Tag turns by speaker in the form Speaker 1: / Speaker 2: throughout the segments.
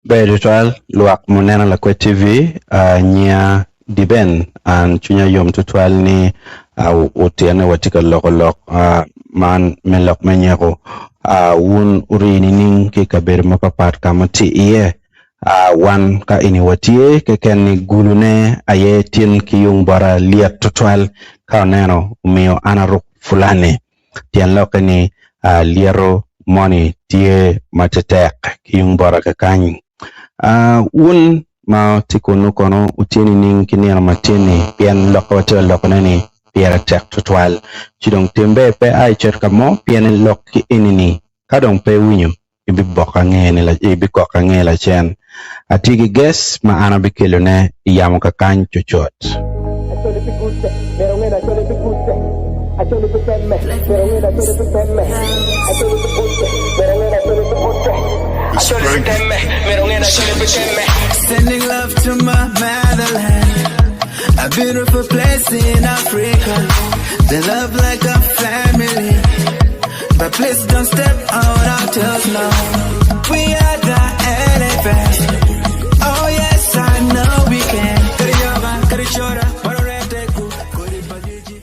Speaker 1: Ber tutwal lwak muneno Lakwed TV, nyinga Diben an cwinya yom tutwal ni otyene watye ka loko lok man me lok me nyeko. Wun wuri nining ki i kabedo mapapat ka ma tye iye? Wan ka eni watye keken ni gulune aye tin ki yung bota lyet tutwal ka wuneno omiyo an aruk fulani. Tyen lokke ni lyeto moni tye ma tetek ki yung bota kakany. Wun ma wutye kunnu kono wutye nining ki nino matin-ni? Pien lok ma watye ka lokone-ni pire tek tutwal. Ci dong tim ber pe a icit ka mo pien lok ki eni-ni ka dong pe iwinyo ibiboko ange ibikoko ange lacen. Atye ki guest ma an abikelone i yamo kakany cucut.
Speaker 2: Sending love to my motherland, a beautiful place in Africa. They love like a family. But please don't step on our toes now. We are the elephants. Oh yes, I know we can. Kariyoba, karichora, warorete ku, kuripajiji.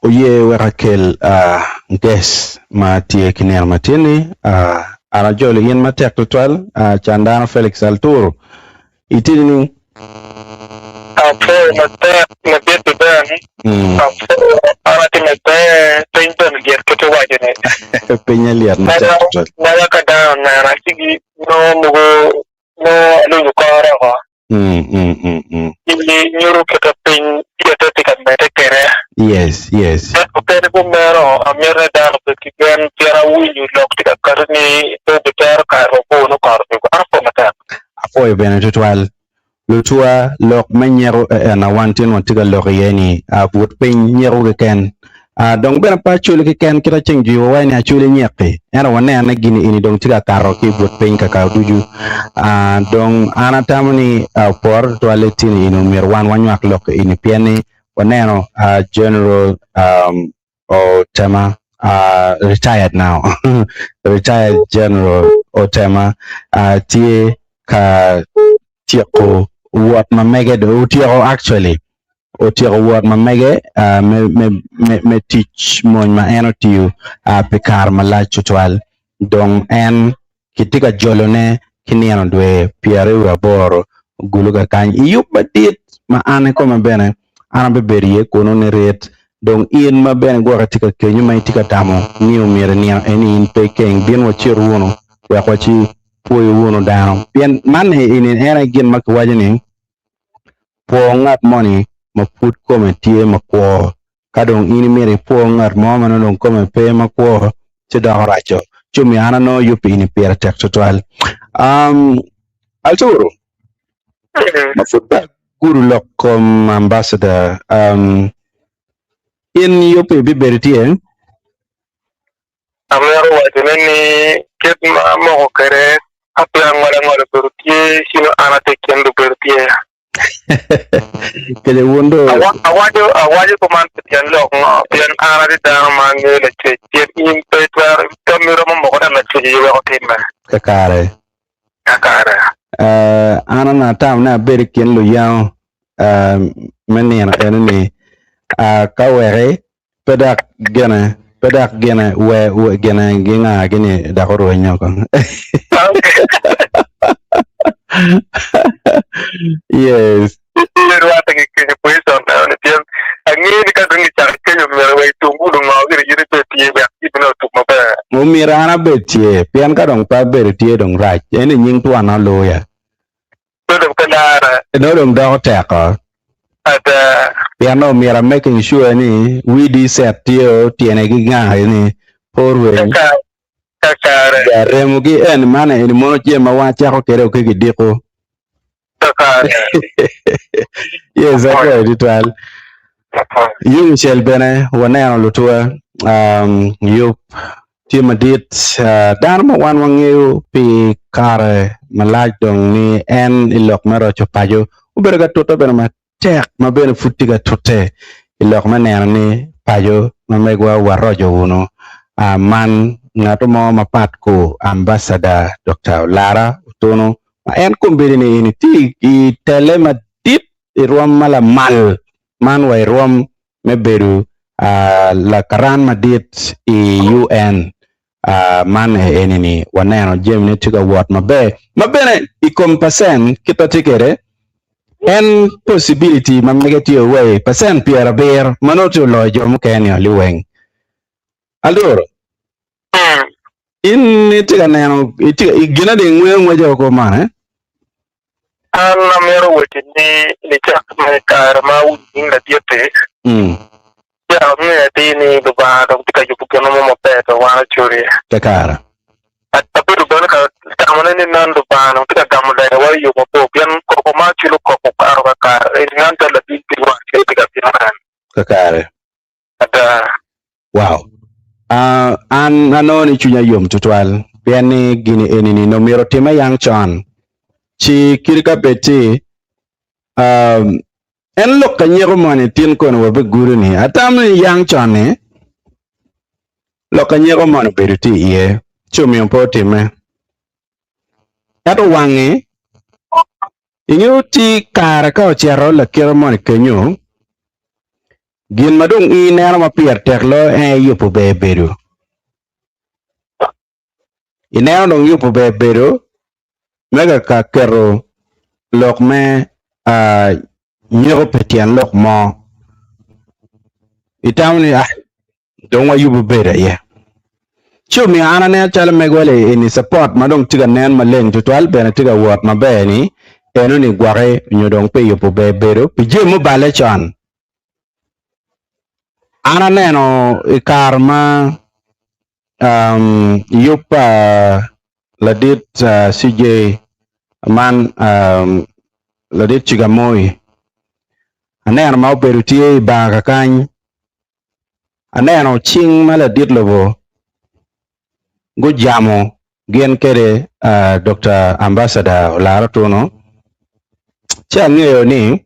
Speaker 1: Oye wek akel uh, guest ma tye ki nino matin-ni. Uh, an ajolo in matek tutwal, uh, Candano Felix Alturu. Itye nining?
Speaker 3: Apwoyo matek ladit Ben.
Speaker 1: Mm.
Speaker 3: Apwoyo an atye maber piny bene lyet kit iwaco ni.
Speaker 1: Pinye lyet matek
Speaker 3: Mada
Speaker 1: tutwal.
Speaker 3: mada ka dano onena ci gi nongo mogo nongo alunyo kore oko.
Speaker 1: Mm, mm, mm, mm.
Speaker 3: Ci nyuto kit ma piny lyette tye ka medde kwede.
Speaker 1: Yes, yes.
Speaker 3: Ento kadi kumeno, amito ni dano obed ki gen pien awinyo lok tye ka kati ni pe obitero kare mabor nongo kot otugo. An apwoyo matek.
Speaker 1: Apwoyo bene tutwal. Lutwa, lok me nyeko ena wan tin watye ka lok iye ni, but piny nyeko keken. Dong bene pe Acholi keken kit aceng jwiwa waci ni Acholi nyek-ki, ento waneno ni gini eni dong tye ka kato ki i but piny kakawa ducu. Dong an atamo ni opore tutwal ni tin eni omyero wan wanywak lok eni pien ni waneno General Otema retired now retired General Otema tye ka tyeko wot ma mege dong otyeko actually otyeko wot ma mege me tic mony ma en otiyo pi kare malac tutwal dong en kitye ka jolone ki nino dwe pyeraryo wiye aboro gulu kakany i yub madit ma an kikome bene an abibedo iye kunu nirit dong in ma bene gwok itye ka kenyo ma itye ka tamo ni omyero inino eni in pe ikeng bin wacit wunu wek waci pwoyo wunu dano pien man eni en aye gin ma kiwaco ni pwo ngat moni ma pud kome tye makwo Ka dong in imito ipwo ngat mo ma nongo dong kome pe makwo, ci doko raco. Ci omiyo an anongo yub pi ini pire tek tutwal. Um, Arturo, ma pud pe agudo lok kom ambassador, um, in yub pi bibedo tye?
Speaker 3: Amito wacone ni kit ma amoko kwede ka pe angolo angola obedo tye, ci nongo an atye i kin lubedo tye.
Speaker 1: Kede wun do.
Speaker 3: Awaco awaco kuman pi tyen lok ngo? Pien an atye dano ma angeyo Lacwec, pien in pe itwero, tammi romo moko ni Lacwec aye weko timme.
Speaker 1: Kakare.
Speaker 3: Kakare.
Speaker 1: Eh, an onongo atamo ni abed i kin luyango eh, me nino eno-ni, ah, ka weki Pe dok gine, pe dok gine, we, we, gine, ginga gini dok orweny oko. Yes.
Speaker 3: Rwatte ki kenyo position meno ni pien angeyo ni ka dong icako kenyo myero wa itum wunu ngo gire in ibed tye wek jami ne otum maber.
Speaker 1: Omyero an abed tye, pien ka dong pe abedo tye dong rac. Eni nying twana oluya.
Speaker 3: Nongo dong pe larre.
Speaker 1: Nongo dong doko teko.
Speaker 3: Ada.
Speaker 1: Pien nongo myero a making sure ni wi di set tye o tyene ki gangagi ni pe orweny.
Speaker 3: Kakare.
Speaker 1: Ja remo gi eni man eni mono jami ma wan cako kede o ki gidiko.
Speaker 3: Kakare.
Speaker 1: Yes, apwoyo tutwal. Yung cel bene waneno lutuwa um, yub tye madit uh, dano ma wan wangeyo pi kare malac dong ni en i lok me roco paco obedo ka tute bene matek ma bene pud tye ka tute i lok me neno ni paco ma megwa waroco wunu uh, man. ngat mo mapat ku Ambassador Dokta Olara Otunu ma en kombeddi ni eni tye i tele madit i rwom ma lamal man wa i rwom me bedo lakaran madit i UN man eni ni waneno jamine tye ka wot maber ma bene i kom pacen kit ma tye kwede en possibility ma mege tye away pacen 70 ma nongo tye oloyo jo mukene ni liweng. Aloro in itye ka neno gin adi ngweyo ngweca oko man eh?
Speaker 3: An amito wacci ni nicak me kare ma awinyo nying ladit-ti, ci angeyo atir ni Lubanga dong tye ka yubo gin mo maber pi wan Acholi.
Speaker 1: Kakare.
Speaker 3: Abedo bene ka tamone ni nen Lubanga dong tye ka gamo legawa i yo mabor pien koko ma Acholi okoko okato kakare eni nen calo ladit pi lwak tye ka bino nen.
Speaker 1: Kakare.
Speaker 3: Ada.
Speaker 1: Wow. Uh, an anongo ni cwinya yom tutwal pien ni gini eni-ni nongo myero otimme yang con. Ci kadi ka bed ci um, en lok ka nyeko moni tin kono wabigudo ni atamo ni yang con-ni lok ka nyeko moni obedo tye iye ci omiyo pe otimme. Ento wangi ingeyo ti kare ka ocito lakite moni kenyo Gin ma dong in ineno ma pire tek loyo en aye yubo ber bedo. Ineno dong yubo ber bedo me ka ka keto lok me nyeko pi tyen lok mo. Itamo ni ah dong wayubo bedo aye. Ci omiyo an aneno calo megwa eni support ma dong tye ka nen maleng tutwal bene tye ka wot maber ni eno ni gwoki nyo dong pe yubo ber bedo pi jami muballe con. An aneno i kare ma yub pa ladit CJ man ladit Cigamoi aneno ma obedo tye i bar kakany aneno cing ma ladit lobo gujamo gin kwede Dokta Ambassador Olara Otuno ci angeyo ni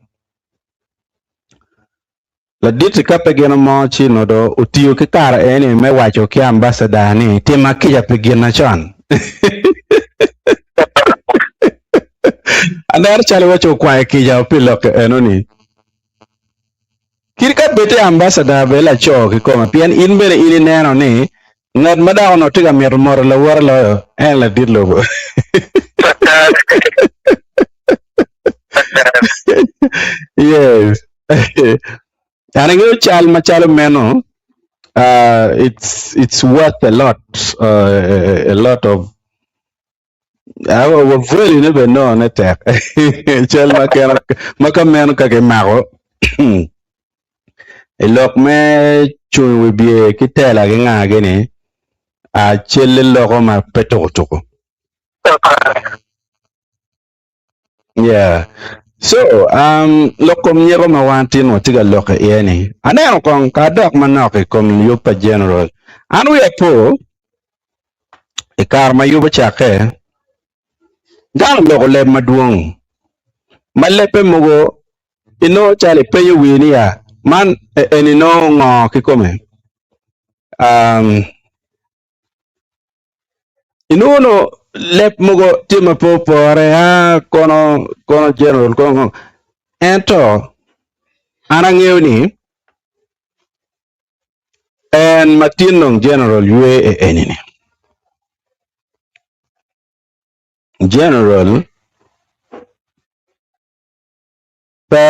Speaker 1: Ladit-ti ka pe gino mo ci nongo dong otiyo ki kare eni me waco ki ambassador ni tima kica pi gin na con. Aneno calo iwaco okwayo kica pi lok eno-ni. Kit ka bed ti ambassador bene laco kikome pien in bene in ineno ni ngat ma dok onongo tye ka mito moto lawote loyo en ladit lobo. Yes. An angeyo cal macalo meno uh, it's it's worth a lot uh, a lot of wavweli ne bene nongo ne tek cal ma keno ma ka meno ka kimako i lok me cung i wi bye ki tela ki nga gini uh, celle loko ma pe tukutuku. Yeah. So, um, lok kom nyeko ma wan tin watye ka lok iye ni, aneno kong ka adok manok i kom yub pa General. An wiya po, i kare ma yub ocakke, dano oloko leb madwong, ma lebbe mogo inongo calo ipenyo wii ni ya, man eni nongo ngo kikome? Um, Inongo nongo leb mogo tye ma pe opore aa kono kono general kono kono ento an angeyo ni en ma tin dong general ywe eni ni general pe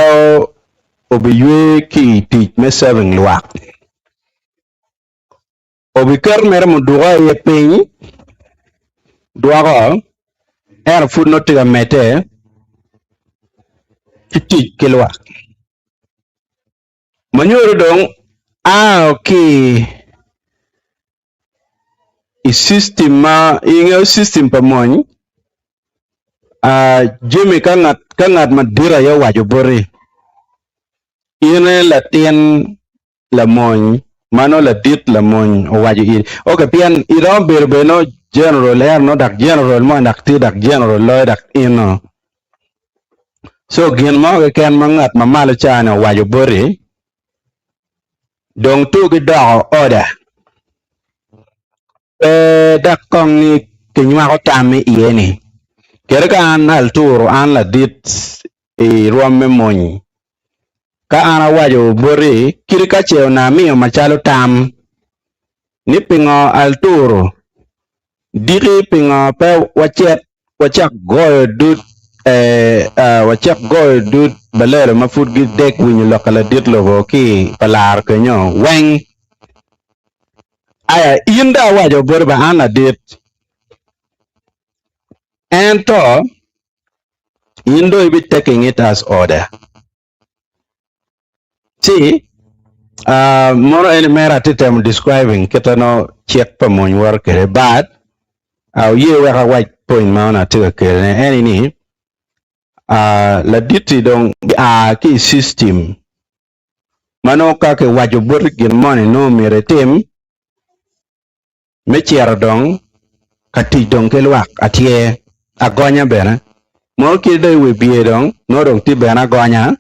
Speaker 1: obiywe ki i tic me serving lwak. Obiketo mere muduko aye piny dwoko, ento pud nongo tye ka medde ki tic ki lwak. Ma nyuto dong ao ki i system ma ingeyo system pa mony jami ka ngat ka ngat madit aye owaco boti in aye latin lamony ma nongo ladit lamony owaco iri ok pien iromo bedo bene nongo general ento nongo dok general mo dok tye dok general loyo dok in no so gin mo keken ma ngat ma malo ca ni owaco boti dong tugi doko order. Pe dok kong ni kinywako tam iye ni, Kadi ka an alturo an ladit i rwom me mony, ka an awaco boti kadi ka ce onongo amiyo macalo tam ni pingo alturo diki pingo pe wacit wacak goyo dud wacak goyo dud balelo ma pud gidek winyo lok pa ladit lobo ki pa laro kenyo weng. Aya, in dong awaco boti ba an ladit, ento in dong ibi taking it as order. Ci, uh, mono eni mere atye temo describing kite no cik pa mony woto kwede, but uh, oye wek awac point ma onongo atye ka kelone eni ni uh, ladit-ti dong a ki i system ma nongo ka kiwaco boti gin moni nongo myero itim me cito dong ka tic dong ki lwak atyer agonya bene mono kadi dong i wi bye dong nongo dong tye bene agonya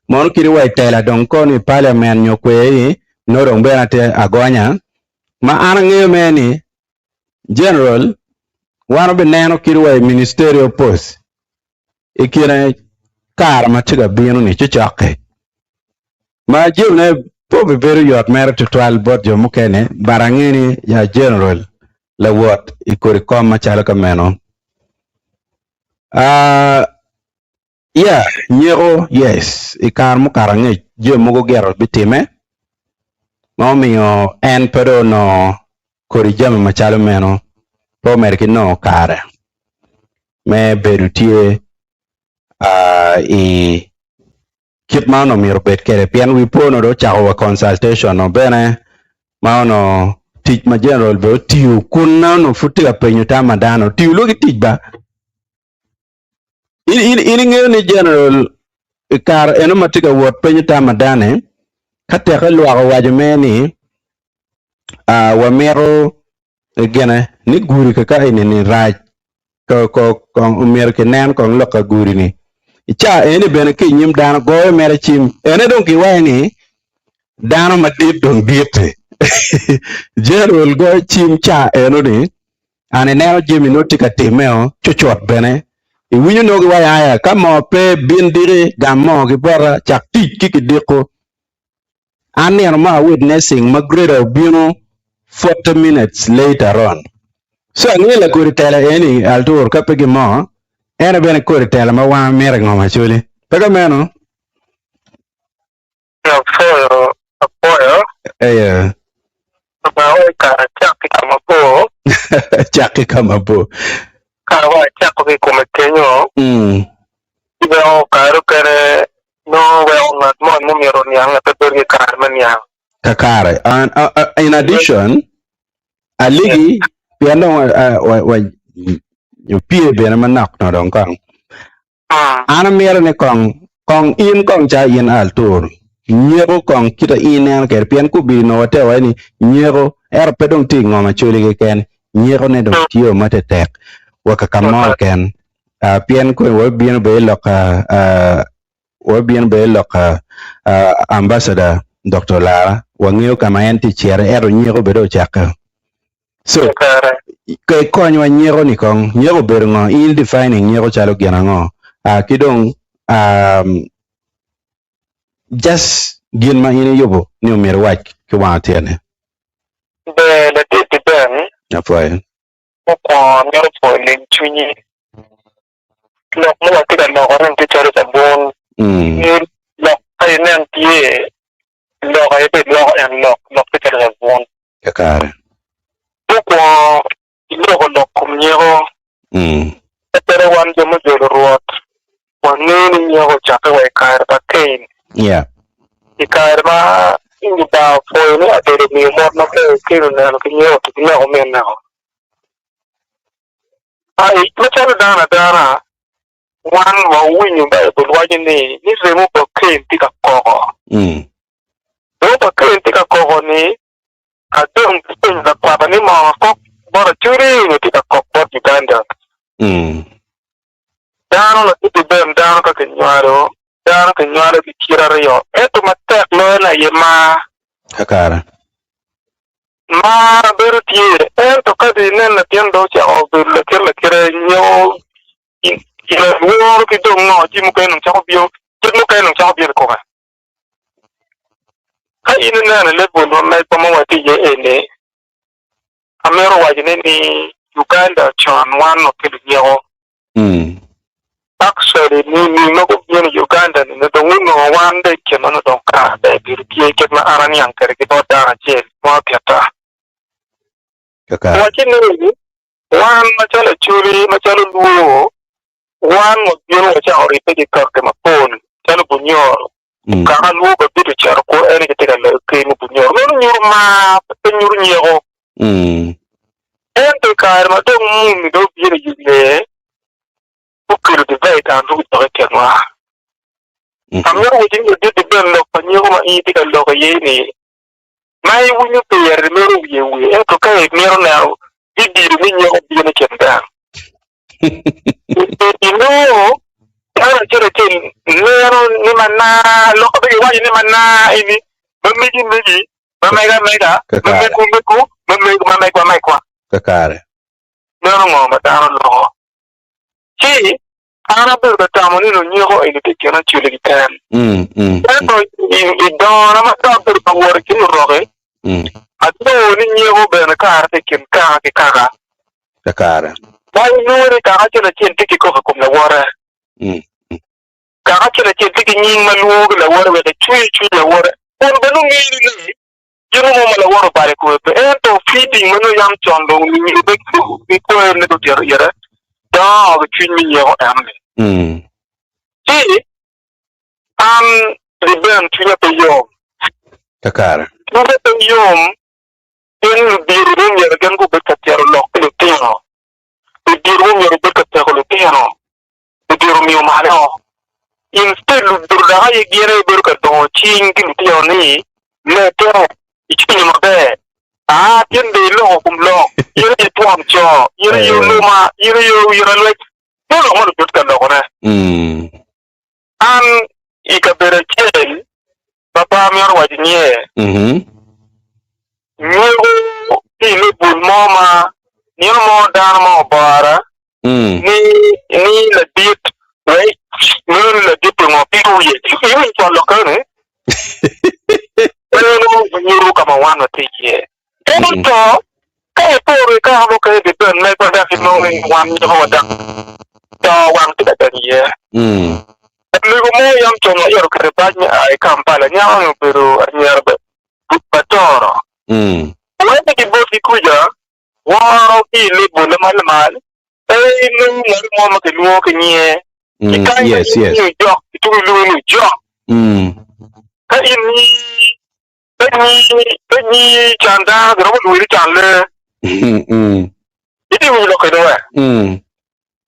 Speaker 1: mono kadi wa i tela dong kono i paliament nyo kweri nongo dong bene tye agonya ma an angeyo mere ni general wan wabineno kadi wa i ministerial post I kine kare ma tye ka bino-ni cocokke, ma jamine pe obibedo yot mere tutwal bot jo mukene, but ange ni ya General lawot i kodi kom macalo ka meno. Ah, yeah, nyeko, yes, i kare mukato angec jami mogo gire bitimme ma omiyo en pe dong onongo kodi jami macalo meno, pe omedo ki nongo kare. me bedo tye i kit ma onongo myero obed kwede pien wi po onongo dong ocako wa consultation o bene ma onongo tic ma general bene otiyo kun ma onongo pud tye ka penyo tam pa dano otiyo lwaki tic ba in in ingeyo ni general i kare eno ma tye ka wot penyo tam pa dano ka teke lwak owaco mere ni wamito gine ni gudi kaka eni-ni rac kong omyero kinen kong lok ka gudi-ni. I caa eni bene ki i nyim dano goyo mere cim ene dong kiwaco ni dano madit dong dit-ti. General goyo cim caa eno-ni and ineno jami nongo tye ka timmeo cucut bene iwinyo nongo giwaco aya ka moo pe bin diki gam moo ki bota cak tic ki kidiko. An nino mo a witnessing ma grader obino 40 minutes later on. So angeyo lakodi tela eni altur ka pe gin mo, en aye bene kodi tela ma wan wamito i ngom Acholi. Pe ka meno?
Speaker 3: Apwoyo, apwoyo.
Speaker 1: Eya.
Speaker 3: Lubanga wek kare acak ki ka mabor.
Speaker 1: Cak ki ka mabor.
Speaker 3: Ka wa acako ki i kome kenyo, ci weko kare okene nongo weko ngat moni ma omyero oniange pe bedo ki kare me niang.
Speaker 1: Kakare. In addition, aligi pien dong wapye bene manok no dong kong. An amito ni kong kong in kong ca in altur nyeko kong kita in ineno kwede pien kubidi nongo wate waci ni nyeko ento pe dong tye i ngom acholi keken nyeko ne dong tye ma tetek wa ka mo keken pien koni wabibino bene i lok wabibino bene i lok ambassador Doktor Lara wangeyo ka ma en tye cito ento nyeko bene dong ocakke. So, ka ikonywa nyeko ni kong, nyeko obedo ngo? In defining nyeko calo gin ango? Uh, ki dong um, just gin ma in iyubo ni omyero iwac ki wang atyene.
Speaker 3: Ber ladit Ben.
Speaker 1: Apwoyo.
Speaker 3: Mukwongo amito pwoyo lim cwinyi. Lok ma watye ka lokone-ni tye calo cabun.
Speaker 1: Mm.
Speaker 3: Lok ka inen tye Lok aye pe iloko en lok, lok tye calo labun.
Speaker 1: Kakare.
Speaker 3: Mukwongo iloko lok kom nyeko. Ka calo wan jo mujolo Rwot, wangeyo ni nyeko ocakke wa i kare pa Kain.
Speaker 1: Yeah.
Speaker 3: I kare ma Lubanga opwoyo ni Abel omiyo mot maber, Kain oneno ki nyeko to gineko ominne-o. Ai, macalo dano adana, Wan wawinyo Baibul waco ni, ni remo pa Kain tye ka koko. Remo pa Kain tye ka koko-ni, adong kipenyo lakwata ni moo kok bot Acholi nyo tye ka kok bot Uganda. Dano latidi ben dano ka kinywalo, dano kinywalo ki kite aryo, ento matek loyo-ni aye mar.
Speaker 1: Kakare.
Speaker 3: Mar bedo tye, ento ka dong inen latin dong ocako bedo lakite lakite nyo lworo ki dong ngo ci mukene dong cako bino, kit mukene dong cako bino i kome. Ka in ineno i level ma megwa ma watye iye eni, amito wacone ni Uganda con wan wakelo nyeko. Actually nini ma gubino i Uganda ni dong gunongo wan dong i kine nongo dong kare ber bedo tye kit ma an aniang kwede ki bot dano acel ma otitta. Wacce ni wan macalo Acholi, macalo Luo, wan wabino wacako ribbe ki kaki mapol calo Bunyoro, kaka Luo bene ocito kwo en aye tye ka loyo ker me Bunyoro. Meno nyuto mar pe nyuto nyeko. Ento i kare ma dong muni dong obino i ngeye, gukelo divai and gudok i kinwa. Amito wacci ni ladit Ben lok pa nyeko ma in itye ka lok iye-ni, ma iwinyo pire-ni meno wiye wiye, ento ka imito neno vidio me nyeko bino i kin gang. Inongo dano acel acel neno ni mana, lokke pe giwaco ni mana eni, ma megi megi, ma mega mega, ma mego mego, ma mego ma megwa megwa.
Speaker 1: Kakare.
Speaker 3: Meno ngo ma dano loko? Ci an abedo ka tamo ni lunyeko eni tye i kin acwali keken. Ento i dona ma dok abedo ka wot i kin luroki, anongo ni nyeko bene kare tye i kin kaka ki kaka.
Speaker 1: Kakare.
Speaker 3: Ma inongo ni kaka acel acel tye ki koko i kom lawote. Kaka acel acel tye ki nying ma lwongo ki lawote wek ecwer cwiny lawote. Kun bene ongene ni gin mo ma lawote obalo i kome pe, ento feeding ma nongo yam con dong lunyodo pe gikwerone gutito ite, dongo ki cwiny me nyeko en-ni. Ci an Reuben cwinya pe yom.
Speaker 1: Kakare.
Speaker 3: Cwinya pe yom pien ludito ni myero gin gubed ka tito lok ki lutino. Ludito ni myero gubed ka teko lutino. Ludito omiyo malo. Instead ludito dok aye gin aye bedo ka dongo cing ki lutino ni medde icwinyo maber. Aa tin dong iloko kom lok, in aye twon co, in aye oluma, in aye owira lwec. Meno lok ma ludito tye ka lokone. An i kabedo acel ma pe amito waco nyinge, nyeko ki i lebul mo ma nino mo dano mo obora ni ni ladit wek meno ni ladit pingo piko wiye in icwalo lokke ni meno nyuto ka ma wan watye iye. Ento ka iporo i kare mukene depend megwa dok inongo ni wan nyeko wa dok to wang tye ka donyo iye. Lamego mo yam con waito kwede bac me a i Kampala, nyako-ni obedo anyira Batoro. Wente ki botgi kuca, woro ki i lebole ma lamal, pe inongo ngat mo ma kilwongo ki nyinge. Ki kany ka in ni ojok, kituko ilwongi ni ojok. Ka in ni pe nyi can dano, giromo lwongi ni can lee. Itye winyo lok eni we?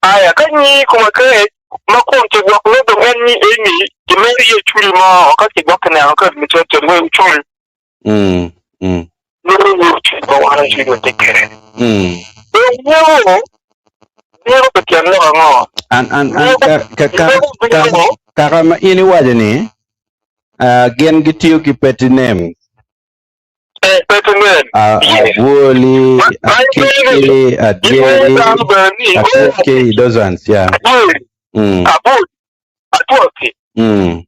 Speaker 3: Aya, ka nyi koma kec ma kun kigwoko nongo dong en nyi eni gimito iye cwiny mo ka kigwoko kineno ka nicel cel weng cwiny. Mito nyuto cwiny ma wan cwiny watye kwede. Dong nyeko bino pi tyen lok ango?
Speaker 1: An an an ka ka ka ka kaka ma in iwaco ni gin gitiyo ki petty name.
Speaker 3: Petty name.
Speaker 1: Abwoli, Akiki, Adyeri, Atwoki, those ones, yeah.
Speaker 3: Abwoli, Atwoki,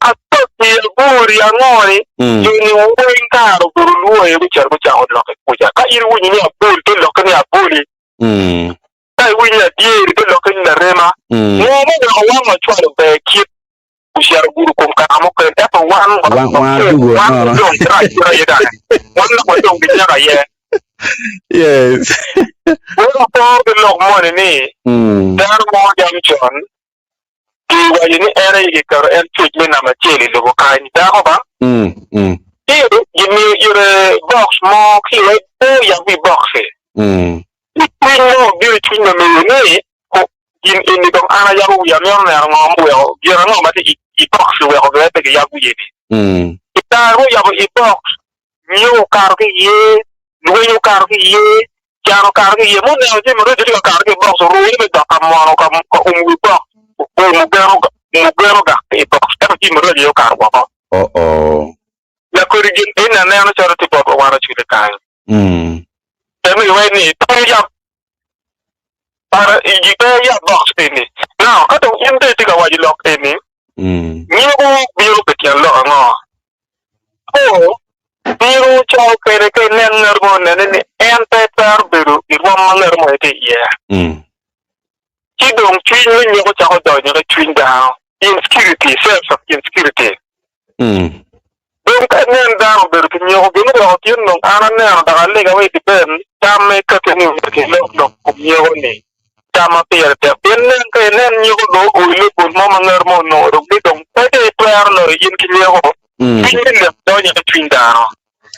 Speaker 3: Atwoki, Abwoli, angoni, joni weng kare obedo lwo aye gucito gucako lok i kuca. Ka in iwinyo ni abwoli te lokke ni abwoli. Ka iwinyo ni adyeri te lokke ni larema. Ngo ma oweko wan wacwalo ber kit ocito gudo kom kaka mukene ento wan wan wadong ki rac kit aye dane wan dok wadong ki nyeko aye.
Speaker 1: Yes.
Speaker 3: Wek apor ki lok moni ni dano mo jam con kiwaco ni en aye kiketo en cwec me namba acel i lobo kany dako ba ci gimiyo ire box mo ki iye pe oyab wi box-ci ci cwiny mo obino i cwiny lamego ni Gin eni dong an ayabo wiya amito neno ngo muweko gin ango ma tye i box oweko gire pe giyab wiye ni. I kare ma oyabo i box nyo okato ki iye, lweny okato ki iye, can okato ki iye, muneno jami maraco tye ka kato ki i box orune me dok ka mono ka umo wi box mugeno mugeno gak ki i box ento jami maraco aye okato woko. Lakodi gin eni aneno calo tye botwa wan acwele kany. temme giwaco ni pe iyab pe iyab box eni. Now ka dong in dong itye ka waco lok eni, nyeko bino pi tyen lok ango? Oo, bino calo kwede ka inen ngat mo onene ni en pe twero bedo i rwom ma ngat mo tye iye. Ci dong cwiny me nyeko cako donyo ki cwiny dano, insecurity, sense of insecurity. Dong ka inen dano obedo ki nyeko, gin oweko tin dong an aneno dok alega wa i diben tam ma ikati ni myero kilok lok kom nyeko ni tam ma pire tek pien nen ka inen nyeko dong ogoyi lebol mo ma ngat mo onongo dong ni dong pe dong itwero loyo in ki nyeko cwiny me lek donyo ki cwiny dano.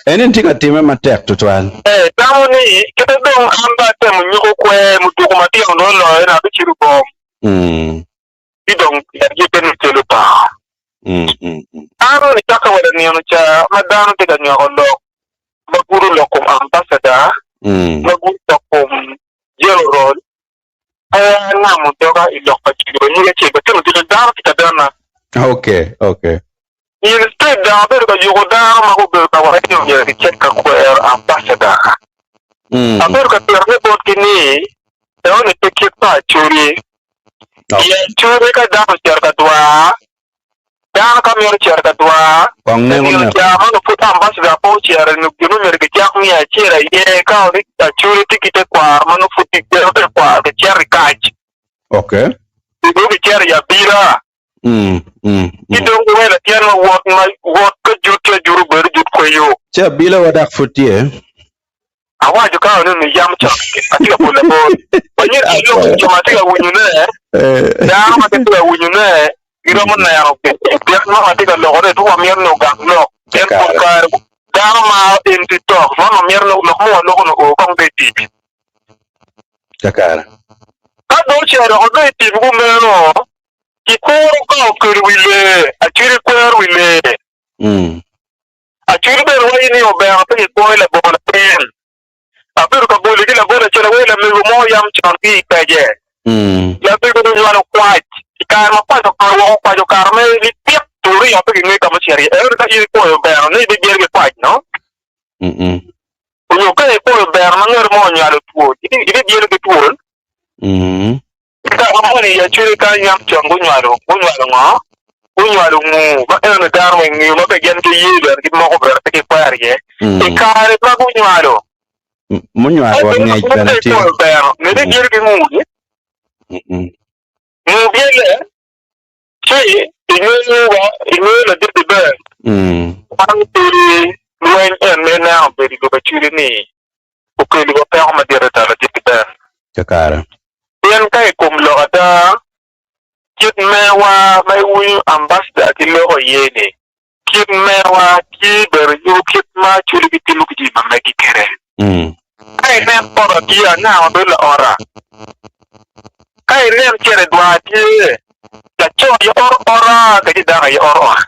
Speaker 1: Eni tye ka timme matek tutwal.
Speaker 3: Ee, tamo ni kite dong an dong atemo nyeko kwer muduku matino dong oloyo ni abicito bom. Ci dong yadye ni kelo par. An nicakke wa lanino ca ma dano tye ka nywako lok ma gudo lok kom ambassador, ma gudo lok kom general, pe angamo doga i lok pa Judy wa nyige acel batino ducu dano tye ka dena.
Speaker 1: Okay, okay.
Speaker 3: Instead dong abedo ka yuko dano ma gubedo ka waco ni myero gicit ka kwero ambassador. Abedo ka tito ne botgi ni enoni pe kit pa Acholi. I Acholi ka dano ocito ka dwar, dano ka mito cito ka dwar,
Speaker 1: Kong
Speaker 3: ka
Speaker 1: neko
Speaker 3: nino
Speaker 1: neko.
Speaker 3: ca ma nongo pud ambassador pe ocito nyo gin ma myero gicak miyo acel aye ka ni Acholi tye ki tekwaro ma nongo pud gigeno tekwaro gicito i kac.
Speaker 1: Okay.
Speaker 3: Nongo gicito i abila. Ci dong giweko latin ma wot ma wot ka jut ci ajut obedo jut kweyo.
Speaker 1: Ci abila wa dok pud tye.
Speaker 3: Awaco ka oneno ni yam con atye ka pwonyo labol. Wanyero ki lok jo ma tye ka winyone, dano ma gitye ka winyone giromo neno gin mo ma tye ka lokone dok wamito ni ogak lok. Pien pol kare dano maro en ki tok, man wamito ni lok ma waloko ni oo kong dong i tic.
Speaker 1: Kakare.
Speaker 3: Ka dong ocito dok odong i tim kumeno, Kikuro ka okelo wi lee, acwili kwero wi lee. Acwili bene waco ni obero pe kikwoyo labongo latin. Abedo ka boli ki labol acel aweyo lamego mo yam con ki i pece. Lamego ni onywalo kwac. I kare ma kwac okato woko kwac okato me lipit turiyo pe kingeyo ka ma ocito iye. Ento ka in ikwoyo obero ni ibibyelo ki kwac no? Onyo ka ikwoyo obero ma ngat mo onywalo twol, ibibyelo ki twol? Kaka moni i Acuri kany yam con gunywalo, gunywalo ngo? Gunywalo nguu, ma eno dano weng ngeyo ma be gin giye bene gimoko bene pe gikwero iye. I kare ma gunywalo,
Speaker 1: Munywalo wa ngec bene tye.
Speaker 3: Ikwoyo bero, ngede byelo ki nguu ni? Nguu byelle, ci ingeyo wa, ingeyo ladit ber. Man pe lweny en ma ineno obedo i lobo Acuri ni okeli wa peko madit adada ladit ber.
Speaker 1: Kakare.
Speaker 3: Pien ka i kom lok ada, kit mewa ma iwinyo ambassador ki loko iye ni, kit mewa tye bene nyuto kit ma Acholi gitimo ki jami ma megi kwede. Ka inen poto tye, anga ma bedo laota? Ka inen cito i dwar tye, laco aye oto ota kadi dako aye oto ot?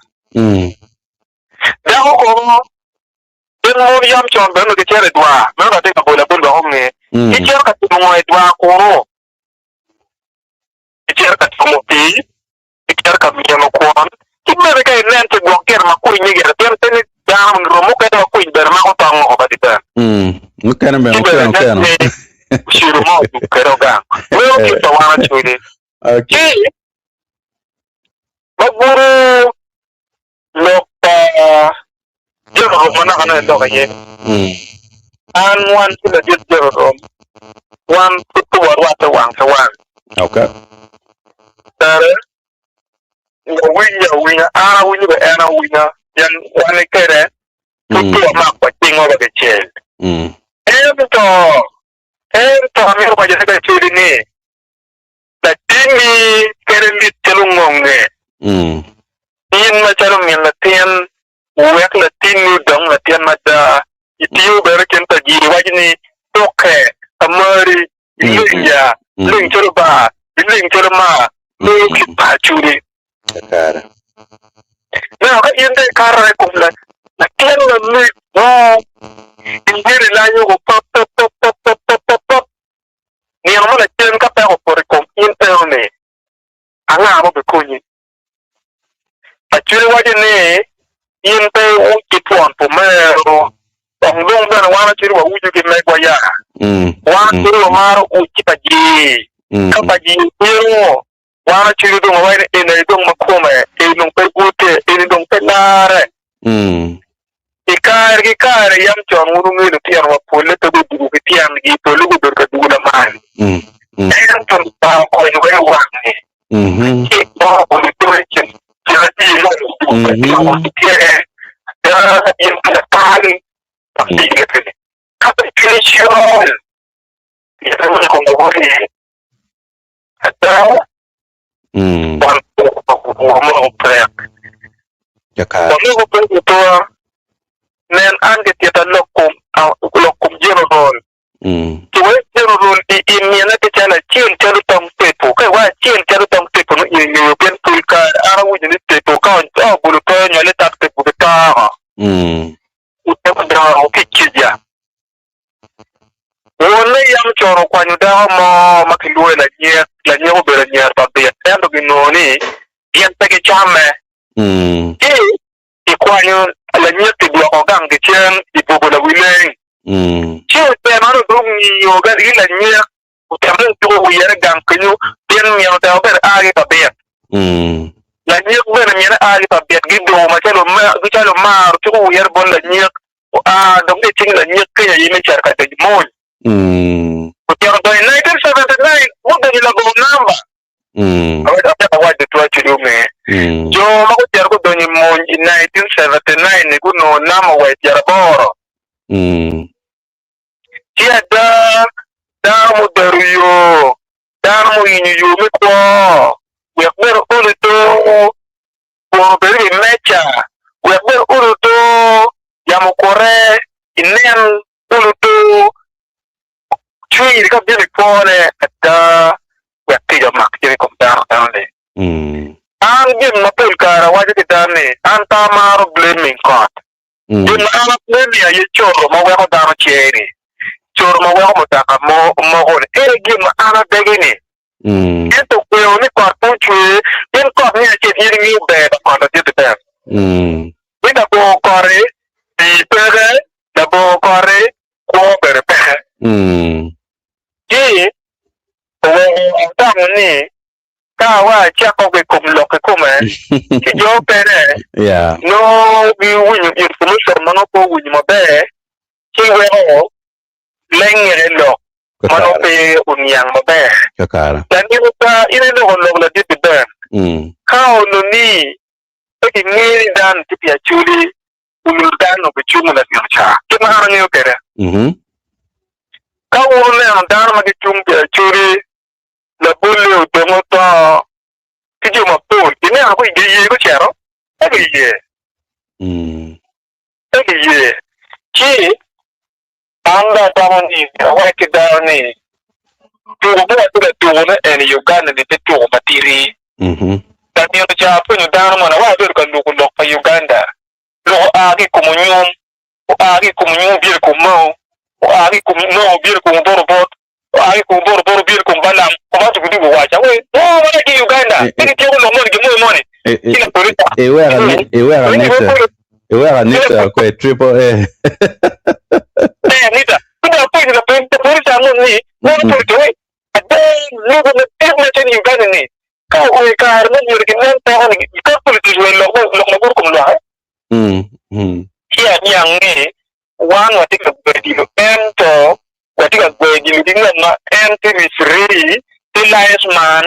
Speaker 3: Dako kono Gin mon yam con bene onongo gicito i dwar, meno dong atye ka bolo abol wek onge. Gicito ka timo ngo i dwar kunu? Gicito ka twomo pii, gicito ka myeno kwon, ki bene ka inen ce gwok gin ma kwinye gire, pien pe ni dano rom mukene ma kwiny bene mako tong woko kadi bene.
Speaker 1: Mukene bene
Speaker 3: Ci bene
Speaker 1: okeno
Speaker 3: nen
Speaker 1: keno.
Speaker 3: ni ociro mo odug kwede ogang. Meno kit pa wan acwele.
Speaker 1: Okay.
Speaker 3: Ci ma gudo Lok pa Jerorom ma naka nongo iloko iye. An wan ki ladit Jerorom, wan pud pe warwatte wang ki wang.
Speaker 1: Okay.
Speaker 3: Tere, wawinye awinya, an awinyo bene en awinya, pien wan ki kede pud pe wamako wa cingwa wa kicel. Ento, ento amito wacone ka icwali ni, Latinni kede lit calo ngonge. In macalo min latin, wek latinni odong latin mada. Itiyo bene kin pa jiri, iwaco ni, Tukke, amari, ileng ya, ileng calo bar, ileng calo mar, nongo kit pa acudi.
Speaker 1: Kakare.
Speaker 3: Now, ka in dong ikato i kom latin ma mego, imyero ilanyo ko pop pop pop pop pop pop pop pop. Nino mo lacen ka peko opoto i kom in eno-ni, anga ma obikonyi? Acwiny waco ni, In pe iwuc ki twon pumero, dok dong bene wan acwiny wawuco ki megwa ya. Wan pud wamaro uc pa ji. Ka pa ji obino, wan acwiny dong wawaco ni eni aye dong ma kome, eni dong pe gute, eni dong pe larre. I kare ki kare yam con wun wungeyo litinowa polle pe gudugo ki tyengi, polle gubedo ka dugo lamal. Ento Lubanga okonyowa i wang-ngi. Ci obedo Nen an gitita lok kom Jeroboam. Ci wek Jeroboam i i mine ki calo acel calo tong tepo. Ka iwaco acel calo tong tepo nongo in ingeyo pien pol kare an awinyo ni tepo ka obolo pe onywale tak tepo ki toko. Otemo dongo ki kica. Wonne yam con okwanyo dako mo ma kilwongo ni Lanyek, Lanyek obedo anyira pa bit ento ginongo ni gin pe gicame. Ci Kikwanyo lanyek kidwoko gang kicen i bubo lawileng. Ci otemo ento dong ngiyo ki lanyek otemo ni otuko wire gang kenyo pien mino otemo bene a ki pa bit. Lanyek bene mine a ki pa bit gidongo macalo omaro tuko wire bot lanyek oa dong ki i cing lanyek kenyo aye me cito ka donyo mony. Ocito donyo i 1979 gudonyo labongo namba. Awaco awaco tutwal ci onge. Jo ma gucito gudonyo i mony i 1979 ni gunongo namba wa i pyeraboro. Ci ada, dano mudero yo, dano muyinyo yo me kwo, wek bene olo to kwon obed i wi meja, wek bene olo to yamo okute, inen olo to cwiny ka bino i kwone ada wek kica omak cen i kom dano enoni. An gin ma pol kare awaco ki dano ni an pe amaro blaming kot. Gin ma an a blaming aye coro ma weko dano ceri, coro ma weko mutoka moko-ni. En aye gin ma an adegi-ni. Ento kweo ni kot pe ocwer, pien kot me acel in ingeyo ber pa kot ladit Ben. Ni labongo kot-ti, pii peke, labongo kot-ti, kwo bene peke. Ci oweko atamo ni ka awa acako ki i kom lok kikome, ci jo okene nongo giwinyo information ma nongo pe owinyo maber, ci weko lengere lok ma nongo pe oniang maber. Lanino pa in iloko lok ladit-ti Ben, ka onongo ni pe kingeyo ni dano tye pi Acholi, onongo dano bicungo lanino ca, kit ma an angeyo kwede. Ka wun wuneno dano ma gicung pi Acholi, labolle odong oto ki jo mapol, ineno ko giye gucito? Pe giye. Pe giye. Ci an dong atamo ni awek ki dano ni tuko ma watye ka tukone eni i Uganda-ni pe tuko matidi. Lanino ca apwonyo dano moni awa abedo ka luko lok pa Uganda. Lok oa ki i kom onyum, oa ki i kom onyum obino i kom Mao, oa ki i kom Mao obino i kom Oboto-Obot, oa ki i kom Oboto-Obot obino i kom Balaam, Obato gidwogo owaco awe, Oo man aye ki i Uganda, pe gityeko lok moni gin moni moni. Ci lapolica,
Speaker 1: Iweko Anita, iweko Anita kwe triple A.
Speaker 3: Eh, Anita, ci dong apenyo lapolica moni ni, Wun opolica we, ada lubo madit ma tye i Uganda ni, Ka oo i kare me myero ginen peko ni ka politics wa lok lok ma gudo kom lwak ci aniang ni wan watye ka gweyo dilo ento watye ka gweyo dilo ki ngat ma en tye referee tye linesman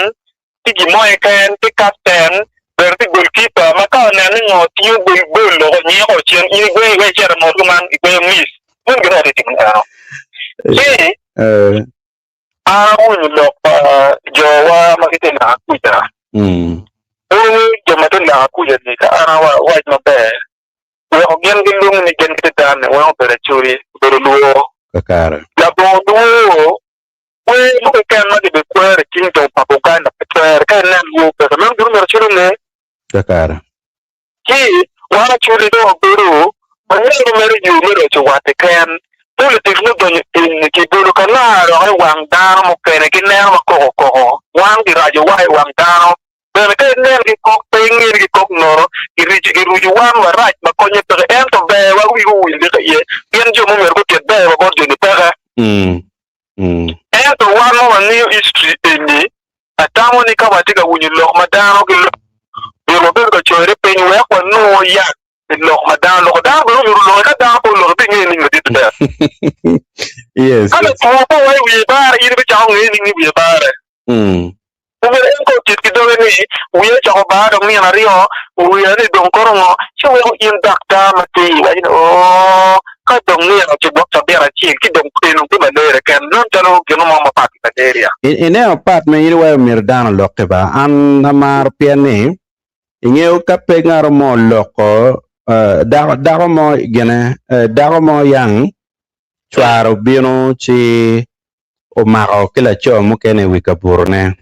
Speaker 3: tye gin mo keken tye captain bene tye goal keeper ma ka oneno ni ngo tingo gol gol loko nyiko cen in igweyo iweko icito mot kuman igweyo miss meno gin ma watye ka timone eno ci An awinyo lok pa jowa ma gitye i laka kuca. Wun jo ma tye i laka kuca-ni, ka an awac maber, weko gin gilwongi ni gin gitye dano-ni weng obedo Acholi, obedo Lwo. Labongo lwo, kwer mo keken ma gibikwero i kingdom pa Buganda pe twere. Ka inen lwo peke, meno gin myero Acholi onge. Ci wan Acholi dong wabedo wanyalo mere yo me roco wat keken. Politics me donyo eni kibolo ka laa dok i wang dano mukene ki neno ma koko koko. Wan kiraco wa i wang dano bene ka inen ki kok pe inge ni kikok nono kiruco wan warac ma konye peke ento ber wa wigi owil diki iye pien jo ma omyero gutit ber wa bot joni peke. Atamo ni ka watye ka winyo lok ma dano giloko, myero wabed ka coyone piny wek wanongo yat pi lok ma dano loko. Dano bene omyero oloki. Ka dano pe oloki, ibingeyo nining ladit ber?
Speaker 1: Yes,
Speaker 3: Ka
Speaker 1: yes.
Speaker 3: latwo pe owaco wiye bare, in ibicako ngeyo nining ni wiye bare?
Speaker 1: Mm.
Speaker 3: Omyero en kong otit ki doge ni, Wiya ocako bar dong nino aryo, wiya ni dong koro ngo? Ci weko in daktar matir iwaco ni, Oo, ka dong nino ci gwok cabit acel ci dong eno tye malaria keken. Nen calo gin mo mapat ki malaria.
Speaker 1: Ineno pat ma in iwaco myero dano olokke ba? An amaro pien ni ingeyo ka pe ngat mo oloko dako dako mo gine dako mo yang cware obino ci omako ki laco mukene i wi kabutone.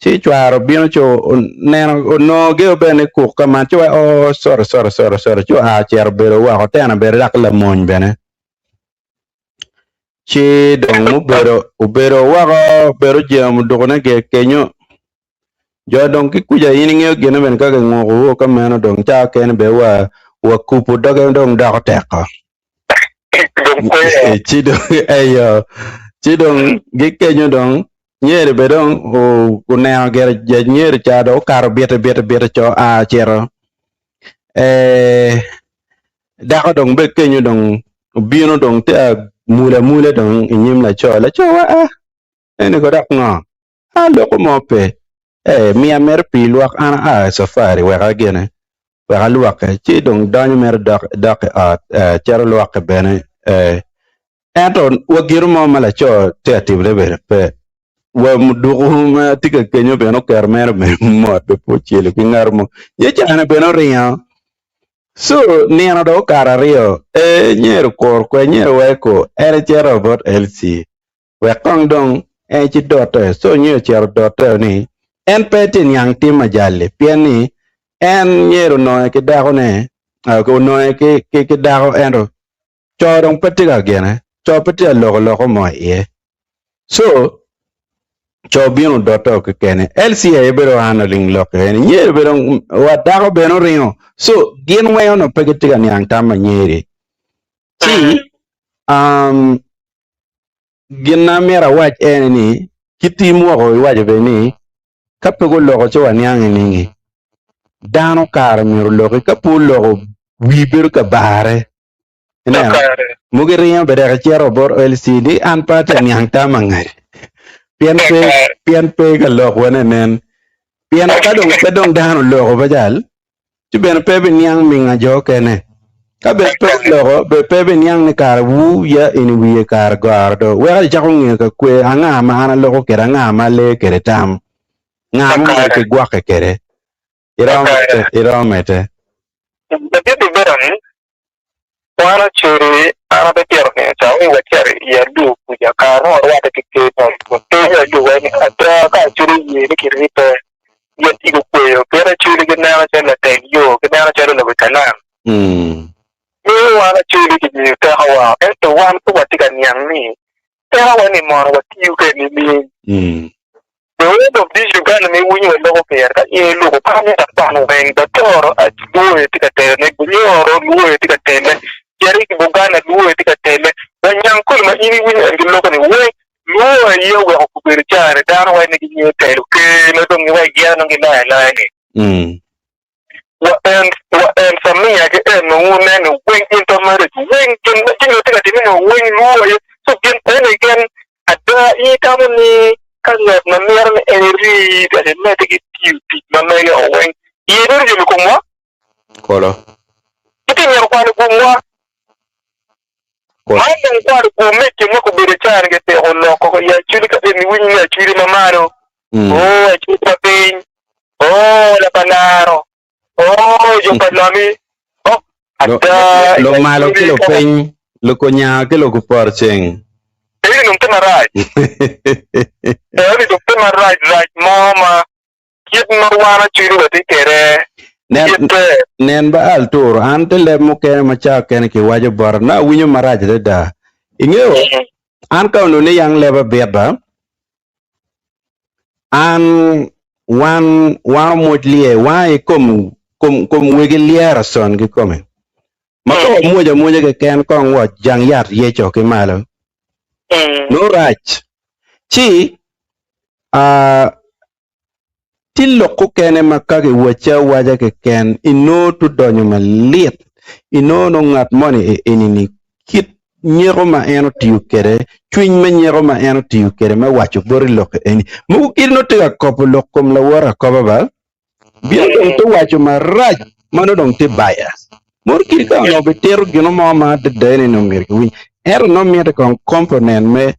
Speaker 1: Ci cware obino ci oneno onongo geo bene ni kuk ka man ci wai oo sorry sorry sorry sorry ci oa ocito obedo woko oteno bene dok lamony bene. Ci dong obedo obedo woko obedo ojemo mudukune gire kenyo jo dong ki kuca in ingeyo gine bene ka kinguko ka meno dong ca okene bene wa wa kubo doge dong doko teko.
Speaker 3: Dong kwer.
Speaker 1: Ci dong eyo ci dong gikenyo dong nyeri be dong oneno gire ja nyeri ca dong okato bite bite bite co a ocito eh dako dong be kenyo dong obino dong tye a mule amula dong inyim laco laco wa a eni ko dok ngo a loko mo pe eh miya mere pii lwok an aa i cafari wek agine wek alwokke ci dong donyo mere dok dok i ot eh, cito lwokke bene eh, ento wa gino mo ma laco tye ka timone bene pe wa muduku ma tye ka kenyo bene oketo mere bene mot be pe ocelo ki ngat mo ye cane bene oringo so nino dong okato aryo eh nyero kur kwe nyero weko en ecito bot LC wek kong dong en ci dote. So nyo ocito dote ni en pe tye niang tim ajali pien ni en myero ononge ki dakone ononge ki ki ki dako ento co dong pe tye ka gine co pe tye ka loko loko mo iye so co obino odote kekene LC aye bedo handling lok eni nyeri bedo wa dako bene oringo so gin weng onongo pe gitye ka niang tam ma nyeri ci um, Gin ma myero awac ene ni, ki tim woko iwaco bene ni, ka pe guloko ci waniang niningi? Dano kare myero oloki, ka pe oloko wii bedo ka bare. Ineno? Mogo iringo bene dok icito bot LC ni an pe atye ka niang tam angadi pien pe pien pe ka lok wa nenen. Pien ka dong pe dong dano oloko ba jal, ci bene pe biniang minga jo okene. Ka bene pe oloko, bene pe biniang ni kare wu ya eni wiye kare goro do. Weko icako ngeyo ka kwe anga ma an aloko kwede, anga ma aleyo kwede tam, nga ma myero kigwokke kwede. Iromo mete, iromo mete.
Speaker 3: Ladit Ben, Wan ocudi, an abitito nino ca ni wacito i alur kuca kare ma warwatte ki ker me Ot Ker me alur waco ni ada ka acudi oye ni kiribbe gin tye gukweyo pien acudi gineno calo latel yo gineno calo lawi kalam. Miyo wan acudi kimiyo tekowa ento wan pe watye ka niang ni Tekowa ni mono watiyo kwede nining? The word of this Uganda ma iwinyo waloko pire ka in iluko pe amito akwan weng Batoro Luo aye tye ka telone, Bunyoro Luo aye tye ka tele, Cerik Buganda Luo aye tye ka tele, wa Nyangkole ma in iwinyo en giloko ni weng Luo aye oweko gubedo cani dano waci ni gingeyo telo ker ma dong giwaci gin aye nongo giloyo aloya ni. Wa en wa en Samia ki en nongo wunene weng intermarriage weng gin ma jami atye ka time ni weng luo aye so gin ene keken ada in itamo ni ka ngat ma mito ni en eri dok imedde ki tiyo tic ma mege o weng iye bedo yom i komwa
Speaker 1: Kolo.
Speaker 3: Gitye mito kwalo gumwa.
Speaker 1: Kolo.
Speaker 3: Man dong kwalo gum me kin ma kobedo cani gitiko loko i acwali ka eni winyo ni acwali ma malo. Oo, acwali ma piny. Oo, lapanaro. Oo, jo pa lami. Oh, ada.
Speaker 1: Lumalo ki lupiny, lukunyango ki lukupor ceng.
Speaker 3: Eni dong tye marac. Eni dong tye marac rac mo ma kit ma wan acwali watye kwede
Speaker 1: Nen,
Speaker 3: kite.
Speaker 1: nen ba Arturo, an te leb mukene ma cawa kene kiwaco bota, nongo awinyo marac adada. Ingeyo, an ka onongo ni yang leb abit ba, An wan wan omwoc lye, wan aye kom kom kom wegi lyero con kikome. Ma ka wamwoc amwoca keken kong wa jang yat yeco ki malo, nongo rac. Ci. Ah, tye lok okene ma ka kiwacci awaca keken inongo tudonyo malit, inongo nongo ngat moni eni-ni kit nyeko ma en otiyo kwede, cwiny me nyeko ma en otiyo kwede me waco boti lok eni. Mogo kit nongo tye ka kobo lok kom lawote akoba ba, bino dong te waco marac ma nongo dong tye bias. Mogo kit ka onongo bitito gin mo ma adada eni nongo myero kiwiny, ento nongo mitte kong component me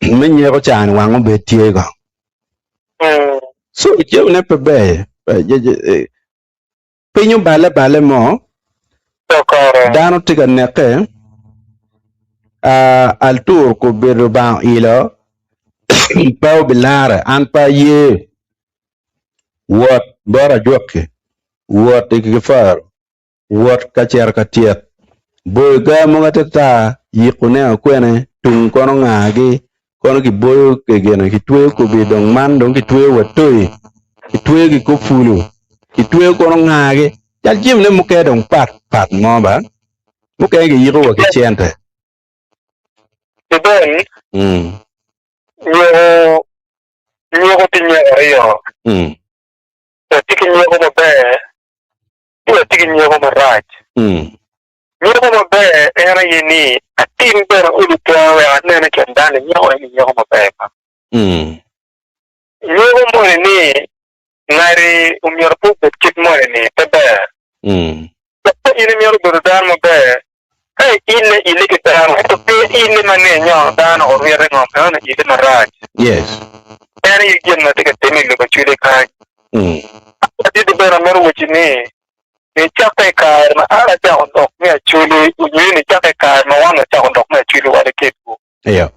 Speaker 1: me nyeko ca-ni wang obed tye kong. So jamine pe ber. Piny oballe aballe mo, dano tye ka neke, altur kobedo Lubanga oilo, pe obilare, an pe aye. Wot bot ajwaki, wot i kifaro, wot ka cito ka tyet, boyo ga mogo atata, yikone okwene, tung kono ngagi, kono kiboyo gine kitweyo kobi dong man dong kitweyo wa toi, kitweyo ki kor pulu, kitweyo kono ngagi, cal jamine mukene dong pat pat mo ba, mukene kiyiko wa ki cente.
Speaker 3: Ki ben, nyeko nyeko tye nyeko aryo, watye ki nyeko maber ci watye ki nyeko marac. Nyeko maber en aye ni atim bene odi twero wek anen i kin dano ni nyeko eni nyeko maber ba. Nyeko moni ni ngati omyero pe obed kit moni ni pe ber. Dok ka in imito bedo dano maber, ka iile ile ki dano ento pe iile ma ni inyono dano orwite ngom eno ni ile marac.
Speaker 1: Yes.
Speaker 3: En aye gin ma tye ka timme i lobo Acholi kany. Adidi bene amito wacci ni, nicakke i kare ma an acako lok me Acholi onyo nicakke i kare ma wan wacako lok me Acholi wade kedwu.
Speaker 1: Iyo.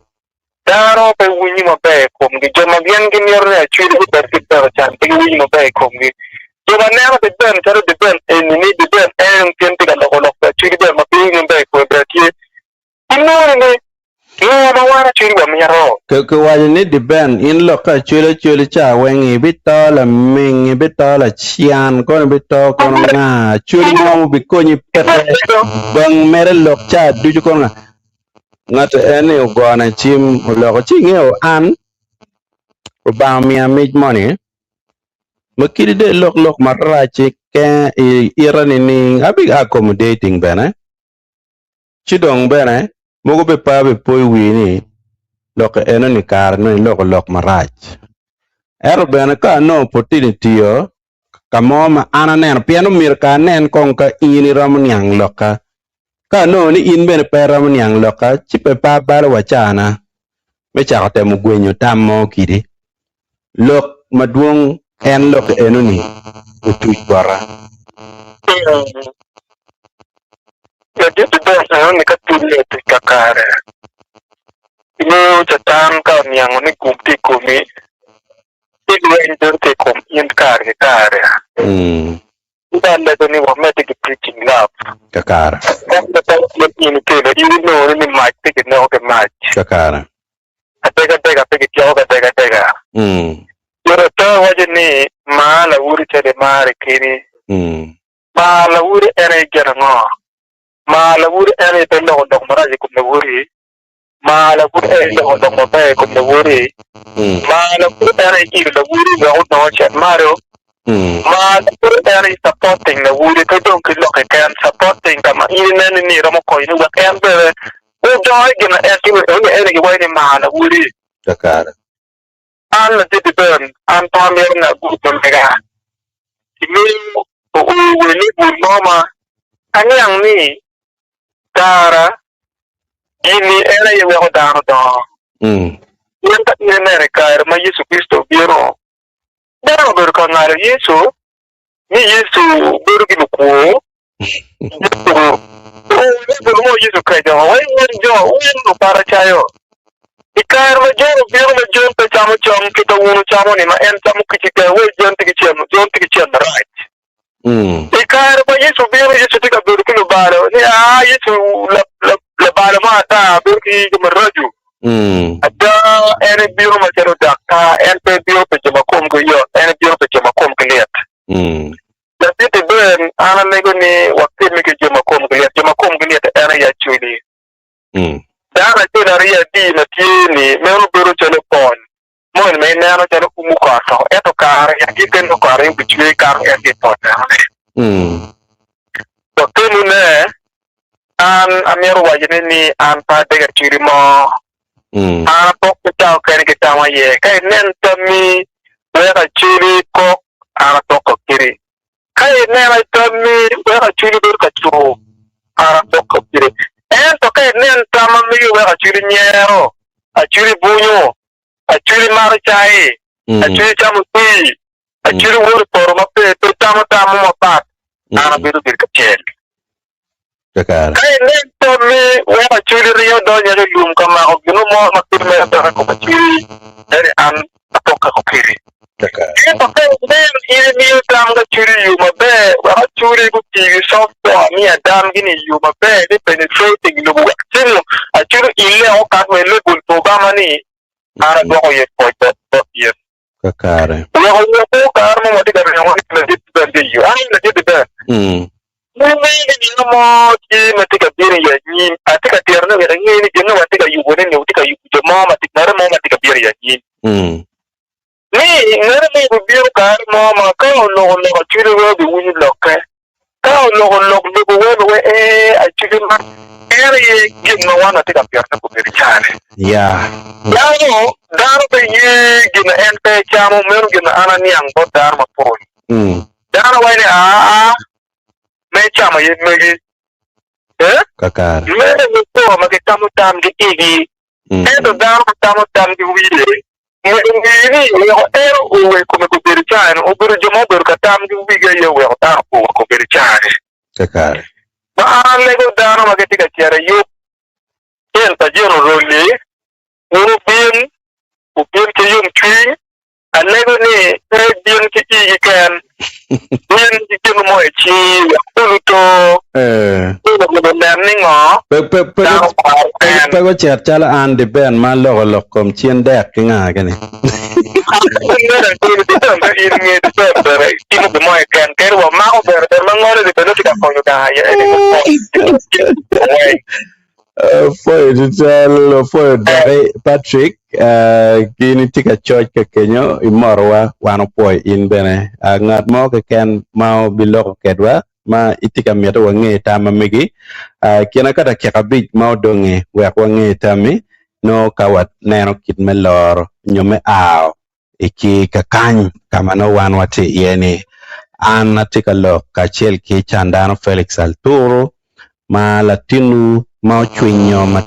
Speaker 3: Dano pe winyo maber i komgi. Jo ma gin gimito ni Acholi gubed ki peko can pe giwinyo maber i komgi. Jo ma neno Deben calo Deben eni ni Deben en pien tye ka loko lok pi Acholi ber ma pe winyo maber i kome ber tye. Ginongo ni ngo ma wan Acholi wamito?
Speaker 1: Kiwaco ni Deben in lok ka Acholi Acholi ca weng ibito laming ibito lacan kono ibito kono nga Acholi mo mubikonyi peke bang mere lok ca ducu kono nga Ngat en ni ogona cim oloko ci ingeyo an Lubanga omiya mic moni ma kadi dong ilok lok marac keken i ita nining abi accommodating bene ci dong bene mogo bene pe abipoyo wii ni lok enoni kare nongo iloko lok marac ento bene ka anongo opportunity tiyo ka mo ma an aneno pien omyero ka anen kong ka in iromo niang lokka. Ka anongo ni in bene pe iromo niang lokka, ci pe pe abalo wa cana me cako temo gwenyo tam mo kidi. Lok madwong en lok enoni otuc bota.
Speaker 3: Ladit dong enoni ka tulle otuc kakare, ingeyo Catan ka oniango ni gum tye i komi, Ci lweny bedo tye i kom in kare ki kare. Ci ka alego ni wamedde ki preaching love.
Speaker 1: Kakare.
Speaker 3: Ento pe in in ikelo, in inongo ni mac pe kineko ki mac.
Speaker 1: Kakare.
Speaker 3: Adegadega pe kityeko ki adegadega. Cito to waco ni mar lawoti calo imare keni. Mar lawoti en aye gin ango? Mar lawoti en aye pe loko lok marac i kom lawoti. Mar lawoti en aye loko lok maber i kom lawoti. Mar lawoti en aye ilo lawoti wek onongo ocit malo. Mar lawoti en aye supporting lawoti pe dong ki lok keken, supporting ka ma in inene ni iromo konyone wek en bene odong i gin ma en timo eno ni eni giwaco ni mar lawoti.
Speaker 1: Kakare.
Speaker 3: An ladit Ben, an pe amito ni agud ma mega. Imiyo oo wel i bur mo ma aniang ni Tara, Gin-ni en aye weko dano dongo. Pien ka in ineno i kare ma Yecu Kricito obino, dano obedo ka ngalo Yecu ni Yecu bedo ki lukwo. Yecu mo Yecu okeco woko, wai wun jo, wun Luparicayo! I kare ma Jon obino ma Jon pe camo cam kit ma wun wucamo-ni, ma en camo kic keken, wai Jon tye ki cen, Jon tye ki cen marac. I kare ma Yecu obino, Yecu tye ka bedo ki lubalo, ni aa Yecu labalo mo ata, bedo ki jo maraco. Ada, en ebino macalo daktar, en pe ebino pi jo ma komgi yot, en ebino pi jo ma komgi lit. Ladit Ben, an alego ni wakemme ki jo ma komgi lit. Jo ma komgi lit en aye Acholi. Dano acel aryo adi ma tye-ni, meno bedo calo pol. Moni ma ineno calo umo kot oko, ento kare i agikki nongo kot aye obicwer kato en ki i pol enoni. Dok kenune, an amito wacone ni an pe adego acwiri mo. An apok ki cawa kene ki tam aye. Ka inen tammi wek acwili kok, an apoko kidi. Ka inena tammi wek acwili bedo ka cur, an apoko kidi. Ento ka inen tam ma megi wek acwili nyero, acwili bunyo, Acholi mato cai, Acholi camo tii, Acholi woto i poto ma pe pe tamo tam mo mapat, an abedo gire kacel.
Speaker 1: Kakare.
Speaker 3: Ka inen tammi wek Acholi ringo donyo i lum ka mako gin mo ma kit mere peke i kom Acholi, eni an apokke ko kedi.
Speaker 1: Kakare.
Speaker 3: Ento ka inen in imiyo tam ki Acholi i yo maber wek Acholi guti ki software me adamgi-ni i yo maber ni penetrating lobo wek ceng Acholi oile okato wa i level pa Obama ni an adwoko iye pwoc bot bot in.
Speaker 1: Kakare.
Speaker 3: Wek oweko kare mo watye ka ringo ni ladit Ben tye iyo. An ladit Ben.
Speaker 1: Mm.
Speaker 3: Ni ni gin mo tye ma tye ka bino i anyim. Atye ka tito ni wek inge ni gin ma watye ka yubo ne ni watye ka yubo jo mo ma tye ngate mo ma tye ka bino i anyim.
Speaker 1: Mm.
Speaker 3: Ni ngate mo obibino kare mo ma ka oloko lok acwili weng obiwinyo lokke. Ka oloko lok lubo wer luwe ee acwili man en aye gin ma wan watye ka pito ni obedo cani.
Speaker 1: Ya.
Speaker 3: Dano, dano pe ye gin ma en pe camo, meno gin ma an aniang bot dano mapol.
Speaker 1: Mm.
Speaker 3: Dano waco ni aa me camo aye megi. Eh?
Speaker 1: Kakare.
Speaker 3: Meno aye co ma gitamo tamgi igi.
Speaker 1: Mm.
Speaker 3: Ento dano ma tamo tamgi wiye, myero onge ni weko en owek kome gubedo cani, obedo jo ma obedo ka tamgi wigi aye oweko dano oweko obedo cani.
Speaker 1: Kakare.
Speaker 3: Ma an alego dano ma gitye ka cito i yub tyen pa Jeno Rolli, wun wubin, wubin ki yomcwiny, Alego ni pe ibin ki igi ken, bin ki gin mo i cingi wek olu to, ci lobo onen ni ngo dano paro en.
Speaker 1: Pe gucit calo an di Ben ma aloko lok kom cin dek ki nga kini.
Speaker 3: In nge di Ben bene itimo gin mo keken kadi wa mako bene bene ma ngole di bene tye ka konyo dano aye eni.
Speaker 1: Apwoyo tutwal, apwoyo doki Patrick, eh, gin itye ka coc ka kenyo imorowa, wan opwoyo in bene. Ah, ngat mo keken ma obiloko kedwa ma itye ka mito wange tam ma megi, ah, i kine ka dakika abic ma odongi wek wange tammi, nongo ka waneno kit me loro nyo me ao i ki kakany ka ma nongo wan watye iye ni, an atye ka lok kacel ki Candano Felix Alturu ma latinwu ma ocwinyo ma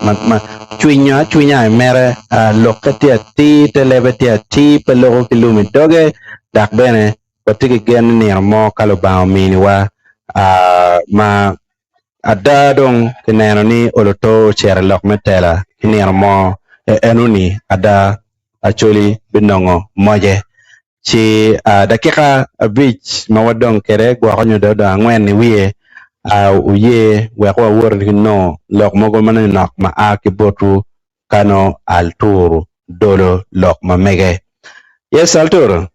Speaker 1: ma cwinyo acwinya i mere lokke tye atir te lebe tye atir pe loko ki lum i doge dok bene watye ki gen ni nino mo ka Lubanga ominiwa ma Ada dong kineno ni Oloto ocito i lok me tela ki nino mo enoni ada Acholi binongo moce. Ci dakika abic ma wadong kwede gwoko nyo dong odong angwen i wiye wuye wek wawot ki nongo lok mogo manonok ma a ki botwu ka nongo Alturu dolo lok ma mege. Yes Alturu.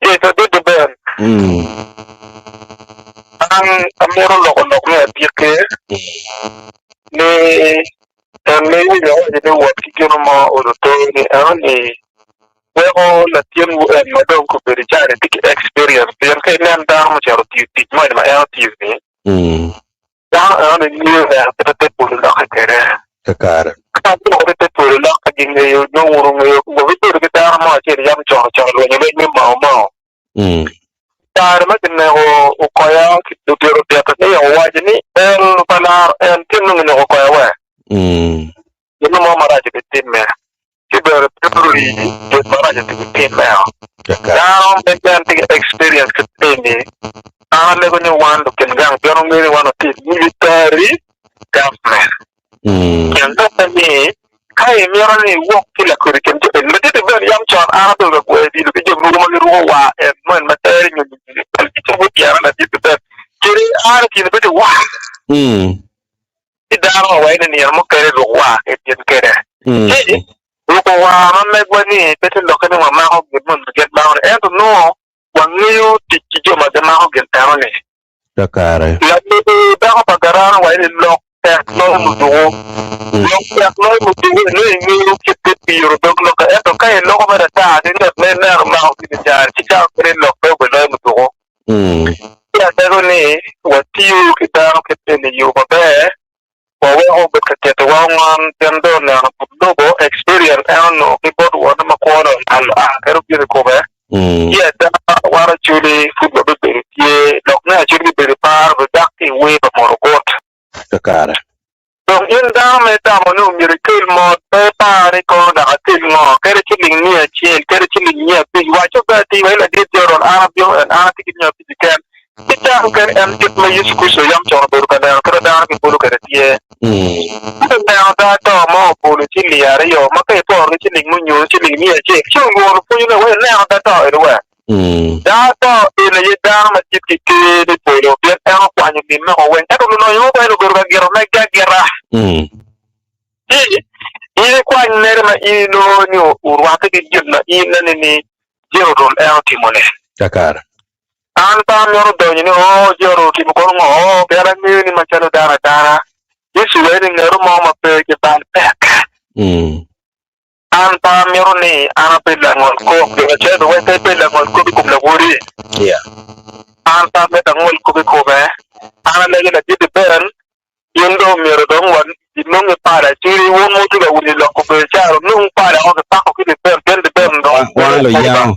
Speaker 3: Yes, adede Ben.
Speaker 1: Mm.
Speaker 3: An amito loko lok me agikki ni en me winyo awaco ni wot ki gino mo oluto ni eno ni weko latinwu en ma dong kobedo cani tye ki experience pien ka inen dano mucito otiyo tic moni ma en otiyo ni
Speaker 1: Mm.
Speaker 3: Dano enoni ngeyo neno kit ma te polo lokke kwede.
Speaker 1: Kakare.
Speaker 3: Ka loko ki te polo lokke gingeyo, nyo wun wungeyo, wabibedo ki dano mo acel yam con con lwenyo lweny me Mau Mau.
Speaker 1: Mm.
Speaker 3: Kare ma kineko Okoya, ludito otito ni owaco ni en pa laro en tye nongo ineko Okoya we.
Speaker 1: Mm.
Speaker 3: Gin mo marac obitimme. Ci bene pe orii gin marac otugo timmeo. Dano me en tye ki experience ki eni, an alego ni wan lukin gang pien ongeyo ni wan watye i military government. Pien lokke ni ka imito ni iwok ki lakodi kin jo eni, ladit Ben yam con an abedo ka gweyo odilo ki jo mogo ma giruko war en mo en ma tere nyo nyo nyo gicobo tyena ladit Ben kadi an i kine bedo war. Ci dano ma waye ni nino mukene ruk war ki gin kede. Ci ruko war ma megwa ni pe te lokke ni wamako gin moni ma gin mako ni, ento nongo wangeyo tic ki jo ma gimako gin eno ni.
Speaker 1: Kakare.
Speaker 3: Lanebi dako pa Garano waye ni lok tek loyo muduku. Dong tek loyo mutuku nongo ingeyo kit me piro dog lokke ento ka iloko mere ata ki ngat ma ineno mako gin i caro ci cako kede lok pe obedo loyo mutuku. Ci alego ni watiyo ki dano kit eni i yo maber waweko obed ka titowa ongon pien dong oneno but lobo experience en onongo ki bot wonne ma kwone olal oa kadi obino i kome ci ada wan Acholi pud wabibedo tye lok me Acholi bibedo i par bidak ki i wer pa Morogot.
Speaker 1: Kakare.
Speaker 3: Dong in dano ma itamo ni omyero ikel mot, pe ipar ni kono dok akel ngo, kadi ciling 100, kadi ciling 500, waco pe atir wa i ladit Jorol, an abino en, an atye ki 500 keken. Ci cako kene en kit ma Yecu Kricito yam con obedo ka neno kit ma dano gibolo kwede tye. Ci oneno daa-to mo obolo ciling aryo, ma ka iporo ki ciling munyu, ciling 100, ci olworo lupwonnyene wek ineno daa-to eni wek. Daa-to eni aye dano ma tye ki ker me polo, pien en okwanyo limme woko weng. Ento lulonyo mukene gubedo ka gito megi agita. Ci in ikwany mere ma in inongo ni orwatte ki gin ma in ineno ni Jerodol en otimone.
Speaker 1: Kakare.
Speaker 3: An pe amito donyo ni, 'Oo, Jerodol otimo kono ngo? Oo, pien angeyo ni macalo dano adana, Yecu wee ni ngeto mo ma pe ki bal pek. An pe amito ni an abed langol kop, jo acel wek pe ibed langol kop i kom lawoti. An pe amito angol kop i kome. An alego ladit Ben, in dong myero dong wa inonge pala ci wun ma wutye ka winyo lok obedo calo nong pala o kipako ki Ben pien Ben dong
Speaker 1: Wan luyamo.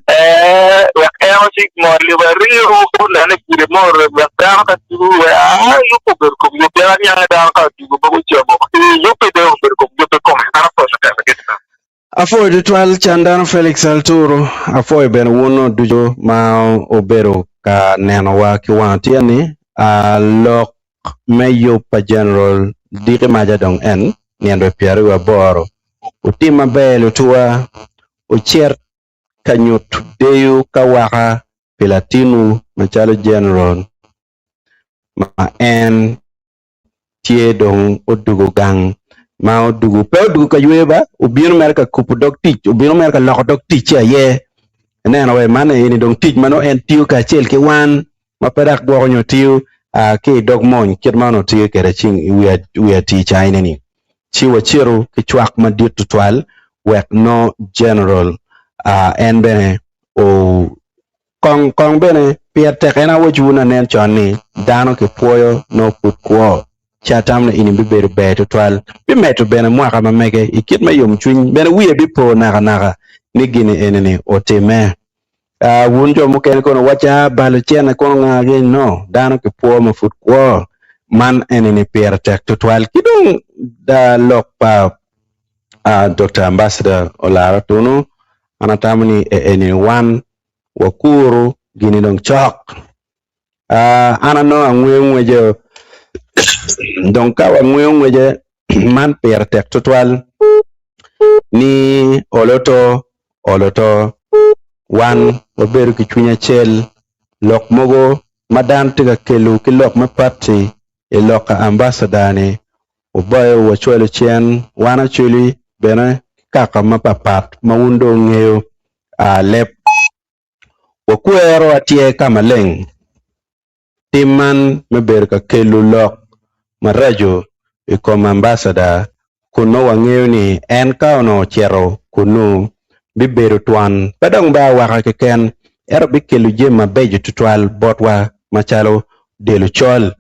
Speaker 3: Ee, wek en ocik moli wa ringo onene gire mo orem wek dano ka tugo we aa yub obedo kom yub pien aniange dano ka otugo ma gucamo ee yubbe dong obedo kom yubbe kome an apwoyo teko gin meno.
Speaker 1: Apwoyo tutwal Candano Felix Alturu, apwoyo bene wun ducu ma wubedo ka nenowa ki wang otyeno ni. Lok me yub pa General diki maca dong en nino 28. Wutim maber lutuwa, wucit ka nyuto deyo ka waka pi latinwu macalo General ma en tye dong odugo gang ma odugo pe odugo ka yweyo ba obino mere ka kubo dog tic obino mere ka loko dog ticce aye ineno we man eni dong tic ma nongo en tiyo kacel ki wan ma pe dok gwoko nyo tiyo ki i dog mony kit ma onongo tiyo kwede cing i wi atir caine-ni. Ci wacito ki cwak madit tutwal wek nongo General en bene o kong kong bene pire tek en awacciwu nanen con ni dano kipwoyo nongo pud kwo ci atamo ni eni bibedo ber tutwal bimedo bene mwaka ma mege i kit me yomcwiny bene wiye bipo nakanaka ni gini eni-ni otimme. Wun jo mukene kono wuwacci, 'Aa, balo cene kono ngagi? No, dano kipwo ma pud kwo. Man eni-ni pire tek tutwal. Ki dong lok pa Dokta Ambassador Olara Otunu, an atamo ni eni wan wakuru gini dong cok. An anongo angweyo ngwece dong ka wangweyo ngwece man pire tek tutwal ni olo to olo to wan wabedo ki cwiny acel lok mogo ma dano tye ka kelo ki lok me pati i lok pa ambasada ni obayo wacwalo cen wan acwali bene ki kaka mapapat ma wun dong wungeyo leb Wakwero atyer ka maleng tim man me bedo ka kelo lok maraco i kom ambasada kun nongo wangeyo ni en ka onongo ocito kunnu bibedo twon pe dong me awaka keken ento bikelo jami mabeco tutwal botwa macalo del ocol.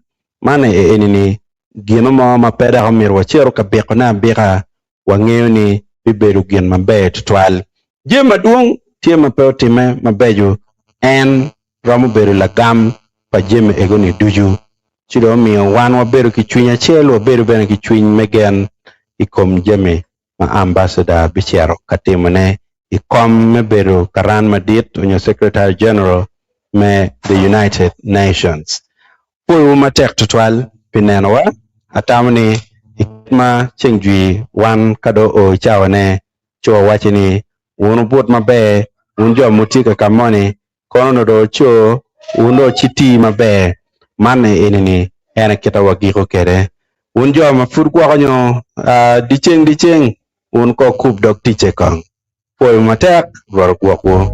Speaker 1: Man eni-ni gino mo ma pe dok omyero wacito ka bikone abika wangeyo ni bibedo gin maber tutwal. Jami madwong tye ma pe otimme mabeco, en romo bedo lagam pa jami ego-ni ducu. Ci dong omiyo wan wabedo ki cwiny acel, wabedo bene ki cwiny me gen i kom jami ma ambassador bicito ka timone i kom me bedo karan madit onyo Secretary General me the United Nations. Pwoyowu matek tutwal pi nenowa. Atamo ni i kit ma ceng jwi wan ka dong oo i cawane ci wawaci ni, 'Wun wubut maber, wun jo ma wutye ka ka moni, kono onongo dong wuco, wun dong wuciti maber. Man eni-ni en aye kit ma wagiko kwede. Wun jo ma pud gwoko nyo dyeceng dyeceng, wun kong wukub dog ticce kong. Pwoyo matek, Rwot ogwokwu.